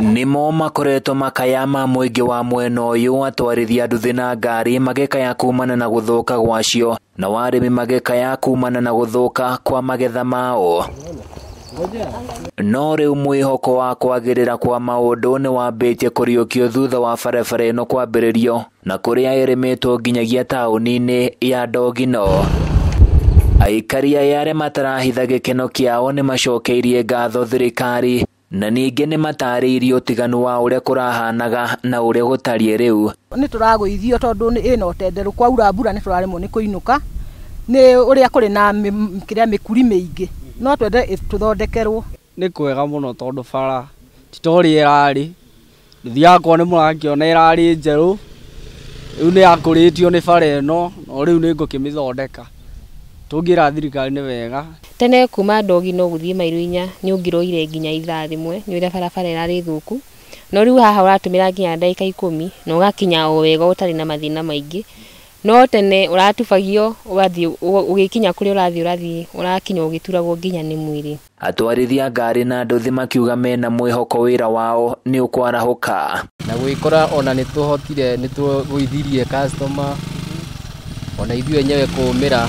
Nĩmo makoretwo makaya ma mũingĩ wa mwena ũyũ, atwarithia nduthi na ngari magĩkaya kumana na gũthũka gwacio, na arĩmi magĩkaya kumana na gũthũka kwa magetha mao. No rĩu mwĩhoko wa kwagĩrĩra kwa maũndũ nĩ wambĩtie kũriũkio thutha wa barabara ĩno kwambĩrĩrio na kũrĩa ĩrĩmĩtwo nginyagia taũni-inĩ ya Ndogino. Aikari aya arĩa matarahitha gĩkeno kĩao nĩ macokeirie ngatho thirikari na ningĩ nĩ matarĩirie ũtiganu wa ũrĩa kũrahanaga na ũrĩa gũtariĩ rĩu. Nĩ tũragũithio tondũ ĩna ũtenderũ, kwaura mbura nĩ tũraremwo nĩ kũinũka nĩ ũrĩa kũrĩ na kĩrĩa mĩkuri mĩingĩ, no twende tũthondekerwo. Nĩ kwega mũno tondũ bara ti ta ũrĩa ĩrarĩ, nduthi yakwa nĩ mũrakĩona ĩrarĩ njerũ, rĩu nĩ yakũrĩtio nĩ bara ĩno, no rĩu nĩ ngũkĩmĩthondeka. Tũngĩra thirikari nĩ wega. Tene kuma Ndogino gũthiĩ mairo 4 nĩ ũngĩroire nginya ithaa rĩmwe nĩ ũrĩa barabara ĩrarĩ thũku, no rĩu haha ũratũmĩra nginya ndagĩka 10 na ũgakinya o wega ũtarĩ na mathĩna maingĩ. No tene ũratubagio ũgathiĩ ũgĩkinya kũrĩa ũrathiĩ ũrakinya ũgĩturagwo nginya nĩ mwĩrĩ. Atwarithia ngari na nduthi makiuga mena mwĩhoko wĩra wao nĩ ũkwarahũka. Na gwĩkora ona nĩ tũhotire, nĩ tũgũithirie customer ona ithuĩ enyewe kũmĩra,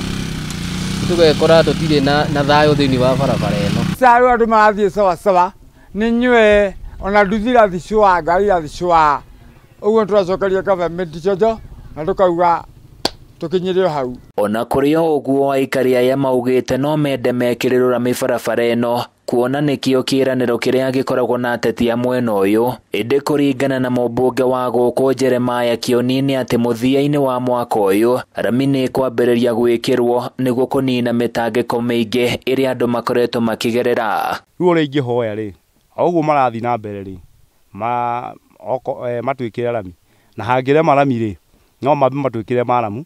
tũgekora tũtirĩ na thayũ thĩinĩ wa barabara ĩno. Rĩu andũ marathiĩ sawasawa, nĩ nyue ona nduthi irathiĩ cũa, ngari irathiĩ cũa, ũguo tũracokeria government cojo na tũkauga tũkinyĩre o hau. Ona kũrĩ o ũguo aikari aya maugĩte no mende mekĩrĩrwo rami barabara ĩno kuona nĩkĩo kĩĩranĩro kĩrĩa gĩkoragwo na ateti a mwena ũyũ, ĩndĩ kũringana na mũmbunge wa gũkũ Jeremiah Kĩoni nĩ atĩ mũthia-inĩ wa mwaka ũyũ rami nĩ ĩkwambĩrĩria gwĩkĩrwo nĩguo kũnina mĩtangĩko mĩingĩ ĩrĩa andũ makoretwo makĩgerera. Rĩu ũrĩa ingĩhoya rĩ, o ũguo marathiĩ na mbere rĩ, matwĩkĩre rami, na hangĩrema rami rĩ, no mambe matwĩkĩre maramu,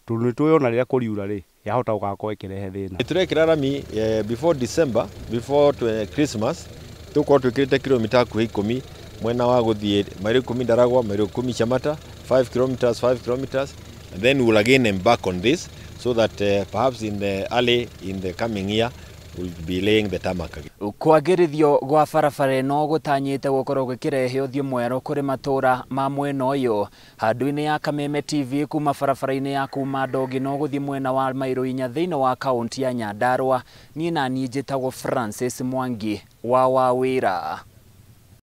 tondũ nĩ tũĩ ona rĩrĩa kũriura rĩ, yahota gũgakorwo ĩkĩrehe thĩna. Tũrekĩra rami before December, before Christmas, tũgũkorwo twĩkĩrĩte kilomita hakuhĩ 10 mwena wa gũthiĩ mairo 10 Ndaragwa, mairo 10 Chamata, 5 kilometers, 5 kilometers, and then we will again embark on this so that perhaps in the early in the coming year we'll be laying the tarmac again. Kwagĩrithio gwa barabara ĩno gũtanyĩte gũkorwo gũkĩrehe ũthiũ mwerũ kũrĩ matũra ma mwena ũyũ. Handũ-inĩ ya Kameme TV kuma barabara-inĩ ya kuma Ndogino gũthiĩ mwena wa mairo 4 thĩinĩ wa kaunti ya Nyandarua, niĩ na niĩ njĩtagwo Francis Mwangi wa Wawĩra.